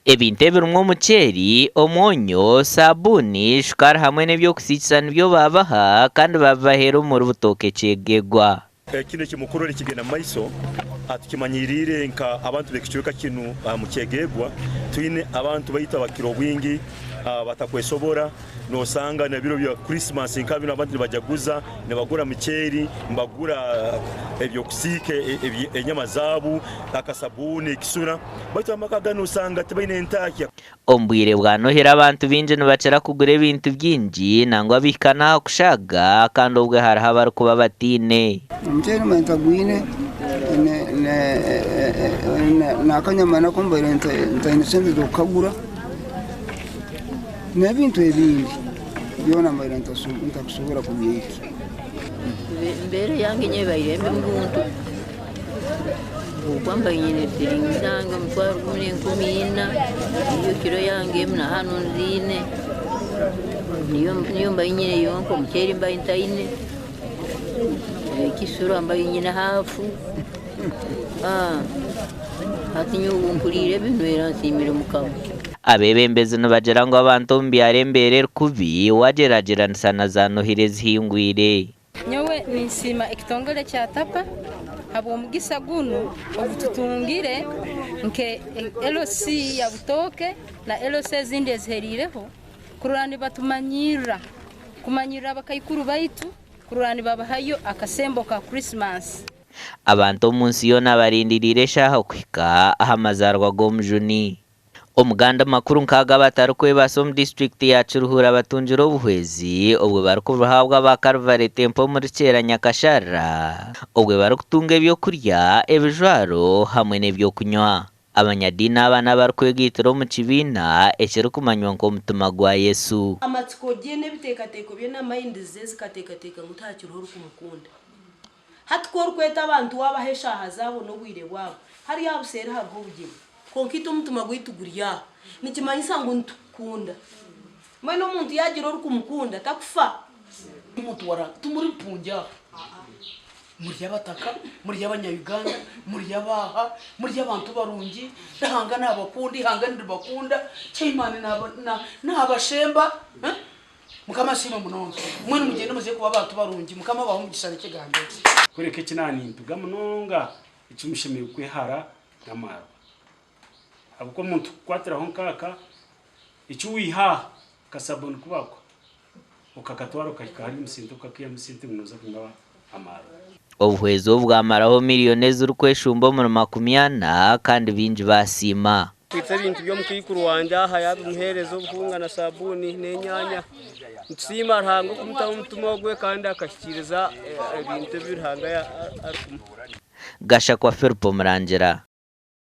Ebintu ebirimu omuceeri, omwonyo, saabuuni, shukaari hamwe n'eby'okusiikisa nibyo baabaha kandi baabibaheera omuri Butooke Kyegegwa. Kinu ekimukuru nikigenda mumaiso tukimanyiriire nka abantu b'ekicweka kinu omu Kyegegwa twine abantu baitu abakira obwingi abatakwesobora nosanga n'ebiro bya Christmas nka binu abantu nibajaguza nibagura miceeri nibagura eby'okusiika enyama zaabu akasabuni ekisura Baitu amaka ganu osanga tibaine entaahya. Omu bwire bwa Noheri abantu baingi nibakira kugura ebintu bingi nangwa bihika n'aha kushaaga kandi obwe hariho abarikuba bataine. Omuceeri mbaire ntagwine n'akanyama nako mbaire ntaine sente z'okukagura n'ebintu ebindi byona mbaire ntakusobora kubyehikya. Embeera eyange nyowe ebaire mbi omu buntu ahabw'okuba mbaire nyine siringi zange omutwaro gumwe n'enkumi ina niyo kiro yange emu na hanu nziine niyo mbaire nyine yonka omuceeri mbaire ntaine, ekisura mbaire nyine haafu hati nyowe obu mpuriire binu era nsiimire Mukama. Abeebembezi nibagira ngu abantu omu byaro embeera eri kubi waagyeragyeranisa na za Nohiri ezihingwire. Nyowe ninsiima ekitongore kya Tapa habw'omugisa gunu ogututungire nke LC ya Butooke na LC ezindi eziheriireho kurora nibatumanyirra, kumanyirra abakaikuru baitu kurora nibabahayo akasembo ka Christmas. Abantu omu nsi yoona barindiriire eshaaha kuhika aha mazaarwa g'Omujuni. Omu gandi makuru nk'aga abatarikwebaasa omu disiturikiti ya Kiruhura batungire obuhwezi obwo barikubuhabwa aba Calvary Temple omuri Kyera Nyakasharara obwo barikutunga ebyokurya, ebijwaro hamwe n'ebyokunywa. Abanyadiini aba n'abarikwegaitira omu kibiina ekirikumanywa nk'Omutima gwa Yesu. Amatsiko gye n'ebiteekateeko bye na mayindi ze zikateekateeka ngu tihakiriho orikumukunda. Hati ku orikweta abantu waabaha eshaaha zaabo n'obwire bwabo, hariya aha buseeri hariho obugyenyi. Kwonka itwe omutima gwaitu guri aha. Nikimanyisa ngu nitukukunda. Mbwenu omuntu yaagira orikumukunda, takufa. Timuri mpungi aha. Muri abataka, muri abanya-Uganda, muri ab'aha, muri abantu barungi. Ruhanga naabakunda, eihanga niribakunda, chairman naabashemba. Mukama asiimwe munonga. Mbwenu mugyende muze kuba abantu barungi. Mukama abahe omugisha n'ekigambo eki. Kureka eki naanintuga munonga, eki mushemereire kwehara n'amaarwa. Ahabw'okuba omuntu kukukwatiraho nk'aka, eki waiha aha kasabuni ku baakuha, okakatwara okahika hariya omu sente okakaihamu sente ngu nooza kunywa amaarwa. Obuhwezi obu bwamaraho miriyoni ezirikweshumba omuri 40 kandi baingi baasiima. Twitsa ebintu by'omukaikuru wangye aha yaabimuheereza obuhunga na saabuuni n'enyaanya. Nitusiima Ruhanga okumutaho omutima ogwe kandi akahikiiriza ebintu ebi Ruhanga arikumuha. Gashakwa Philip Murangira.